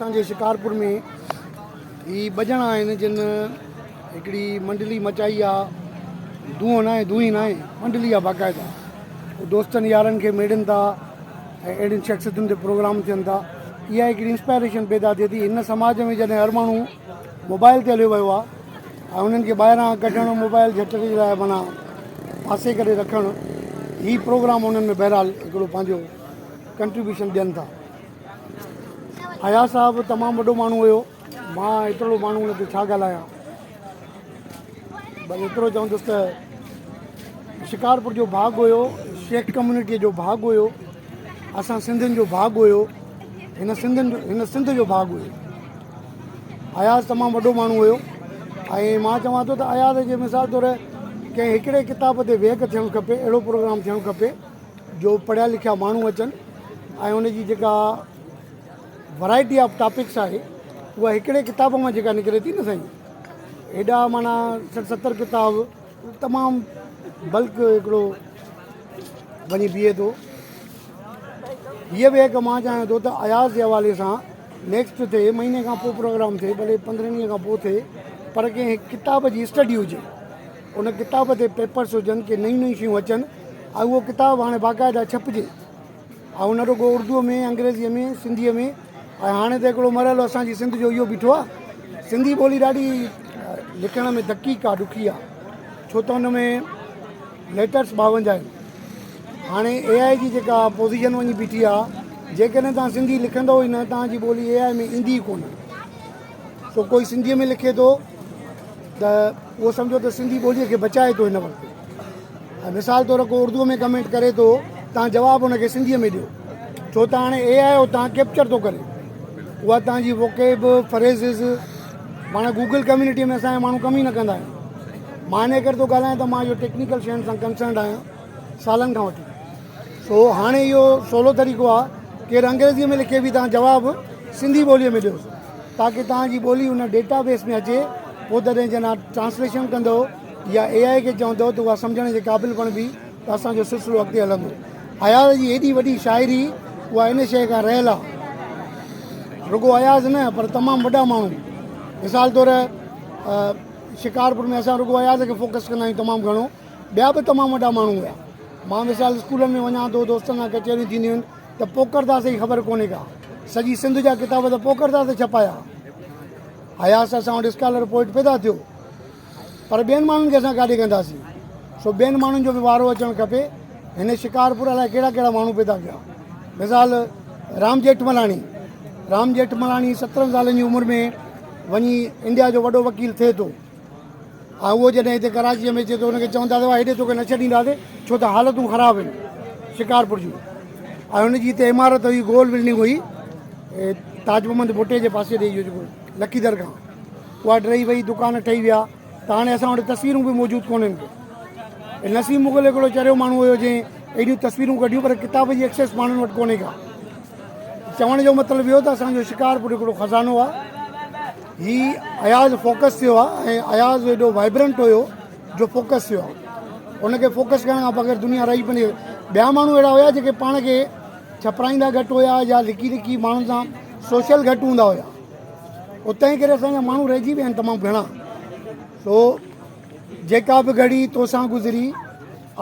اسان جي شڪارپور ۾ هي ٻه ڄڻا آهن جن هڪڙي منڊلي مچائي آ دونهون ناهي دونهي ناهي منڊلي آ باقاعده دوستن يارن کي ميڙين ٿا ۽ اهڙين شخصيتن تي پروگرام ٿين ٿا اها هڪڙي انسپائريشن پيدا ٿئي ٿي هن سماج ۾ جڏهن هر ماڻهو موبائل تي هليو ويو آ ۽ انهن کي ٻاهران ڪڍڻ موبائل جهٽ جي لاء معنيٰ پاسي ڪري رکڻ هي پروگرام انهن ۾ بهرحال هڪڙو پنهنجو ڪنٽريبيوشن ڏين ٿا. اياز صاحب تمام وڏو ماڻهو هيو مان ايترو ماڻهو ان تي ڇا ڳالهايان بس ايترو چوندس ته شڪارپور جو ڀاڳ هيو شيخ ڪميونٽيء جو ڀاڳ هيو اسان سنڌين جو ڀاڳ هيو هن سنڌين هن سنڌ جو ڀاڳ هيو اياز تمام وڏو ماڻهو هيو ۽ مان چوان ٿو ته اياز جي مثال طور ڪنهن هڪڙي ڪتاب تي ويهڪ ٿيڻ کپي اهڙو پروگرام ٿيڻ کپي جو پڙهيا لکيا ماڻهو اچن ۽ ان جي جيڪا ورائٽي آف ٽاپڪس آهي اها هڪڙي ڪتاب مان جيڪا نڪري ٿي نه سائين هيڏا معنيٰ 60 70 ڪتاب تمام بلڪ هڪڙو وڃي بيهي ٿو. هيء به هڪ مان چاهيان ٿو ته اياز جي حوالي سان نيڪسٽ ٿئي مهيني کان پوء پروگرام ٿئي ڀلي پندرهن ڏينهن کان پوء ٿئي پر ڪنهن هڪ ڪتاب جي اسٽڊي هجي ان ڪتاب تي پيپرس هجن ڪي نيون نيون شيون اچن ۽ اهو ڪتاب هاڻي باقاعده ڇپجي ۽ نه رڳو اردوء ۾ انگريزيء ۾ سنڌيء ۾ ۽ هاڻي ته هڪڙو مرحلو اسان جي سنڌ جو اهو بيٺو آهي سنڌي ٻولي ڏاڍي لکڻ ۾ دقيق آهي ڏکي آهي ڇو ته ان ۾ ليٽرس 52 آهن هاڻي اي آء جي جيڪا پوزيشن وڃي بيٺي آهي جيڪڏهن توهان سنڌي لکندو ئي نه توهان جي ٻولي اي آء ۾ ايندي ئي ڪونه سو ڪوئي سنڌيء ۾ لکي ٿو ته اهو سمجهو ته سنڌي ٻوليء کي بچائي ٿو هن وقت ۽ مثال طور ڪو اردوء ۾ ڪمينٽ ڪري ٿو تان جواب ان کي سنڌيء ۾ ڏيو ڇو ته هاڻي اي آء اتان ڪيپچر ٿو ڪري اها تان جي ووڪيب فريزز مانا گوگل ڪميونٽي ۾ اسان جا ماڻهو ڪم ئي نه ڪندا آهن مان ان ڪري ٿو ڳالهايان ته مان اهو ٽيڪنيڪل شين سان ڪنسرنڊ آهيان سالن کان وٺي سو هاڻي اهو سولو طريقو آهي ڪير انگريزيء ۾ لکي به تان جواب سنڌي ٻوليء ۾ ڏيوس تاڪه توهان جي ٻولي ان ڊيٽا بيس ۾ اچي پوء تڏهن جناب ٽرانسليشن ڪندو يا اي آء کي چوندو ته اها سمجهڻ جي قابل بڻبي ته اسان جو سلسلو اڳتي هلندو. اياز جي ايڏي وڏي شاعري اها ان شيء کان رهيل آ. رڳو اياز نه پر تمام وڏا ماڻهو مثال طور شڪارپور ۾ اسان رڳو اياز کي فوڪس ڪندا آهيون تمام گهڻو ٻيا به تمام وڏا ماڻهو هيا. مان مثال اسڪولن ۾ وڃان ٿو دوستن سان ڪچهريون ٿينديون آهن ته پوڪرداس جي خبر ڪونهي ڪا. سڄي سنڌ جا ڪتاب ته پوڪرداس ڇپايا. اياز اسان وٽ اسڪالر پوئٽ پيدا ٿيو. پر ٻين ماڻهن کي اسان ڪاڏي ڪنداسين سو ٻين ماڻهن جو به وارو اچڻ کپي هن شڪارپور الائي ڪهڙا ڪهڙا ماڻهو پيدا ڪيا مثال رام ڄيٺملاڻي رام ڄيٺملاڻي 17 سالن جي عمر ۾ وڃي انڊيا جو وڏو وڪيل ٿئي ٿو ۽ اهو جڏهن هتي ڪراچيء ۾ اچي ٿو هن کي چون ٿا ته هيڏي توکي نه ڇڏينداسين ڇو ته حالتون خراب آهن شڪارپور جون ۽ هن جي هتي عمارت هئي گول بلڊنگ هئي تاج محمد ڀٽي جي پاسي ڏي اهو جيڪو لکي در کان اها ڊهي وئي، دڪان ٺهي ويا ته هاڻي اسان وٽ تصويرون به موجود ڪونهن ڪي. نسيم مغل هڪڙو چريو ماڻهو هيو جنهن ايڏيون تصويرون ڪڍيون پر ڪتاب جي ايڪسيس ماڻهن وٽ ڪونهي ڪا. چوڻ جو مطلب اهو ته اسان جو شڪارپور هڪڙو خزانو آهي. هي اياز فوڪس ٿيو آهي ۽ اياز ايڏو وائبرنٽ هيو جو فوڪس ٿيو آهي. ان کي فوڪس ڪرڻ کان بغير دنيا رهي پني. ٻيا ماڻهو اهڙا هيا جيڪي پاڻ کي ڇپرائيندا گهٽ هيا يا لڪي لڪي ماڻهن سان سوشل گهٽ هوندا هيا. اتان ئي ڪري اسان جا ماڻهو رهجي ويا آهن تمام گهڻا. سو جيڪا به گهڙي توسان گذري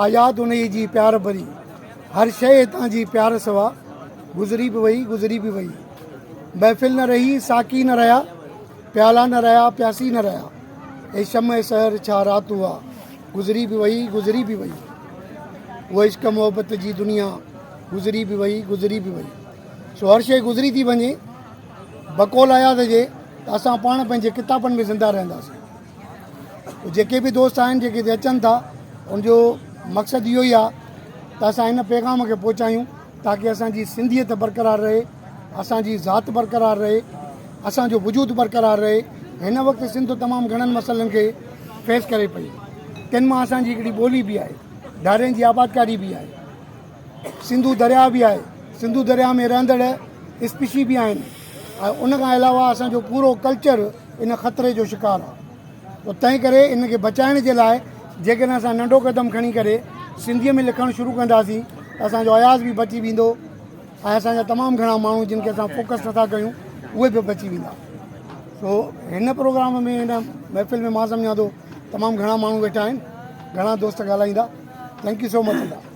آ ياد انهيء جي پيار ڀري. هر شيء هتان جي پيار سوا گذري به وئي گذري به وئي. محفل نه رهي ساقي نه رهيا پيالا نه رهيا پياسي نه رهيا. اي شمع سحر ڇا رات اها گذري به وئي گذري به وئي. هوء عشق محبت جي دنيا گذري به وئي گذري به وئي. سو هر شيء گذري ٿي وڃي. بقول اياز جي ته اسان پاڻ پنهنجي ڪتابن ۾ زنده رهنداسين. جيڪي به دوست آهن جيڪي هتي اچن ٿا ان جو مقصد اهو ئي آهي ته اسان هن پيغام کي پهچايون تاڪه اسان جي سنڌيت برقرار رهي، اسان جي ذات برقرار رهي، اسان جو وجود برقرار رهي. هن وقت سنڌ تمام گهڻن مسئلن کي فيس ڪري پئي تن مان اسان جي هڪڙي ٻولي به آهي، ڌارين جي آبادڪاري به آهي. سنڌو درياء به آهي، سنڌو درياء ۾ رهندڙ اسپيشي به آهن ۽ ان کان علاوه اسان جو پورو ڪلچر ان خطري جو شڪار آهي تو تنهن ڪري ان کي بچائڻ جي لاء جيڪڏهن اسان ننڍو قدم کڻي ڪري سنڌيء ۾ لکڻ شروع ڪنداسين ته اسان جو اياز به بچي ويندو ۽ اسان جا تمام گهڻا ماڻهو جن کي اسان فوڪس نٿا ڪيون اهي به بچي ويندا. سو هن پروگرام ۾ هن محفل ۾ مان سمجهان ٿو تمام گهڻا ماڻهو ويٺا آهن، گهڻا دوست ڳالهائيندا. Thank you so much Allah.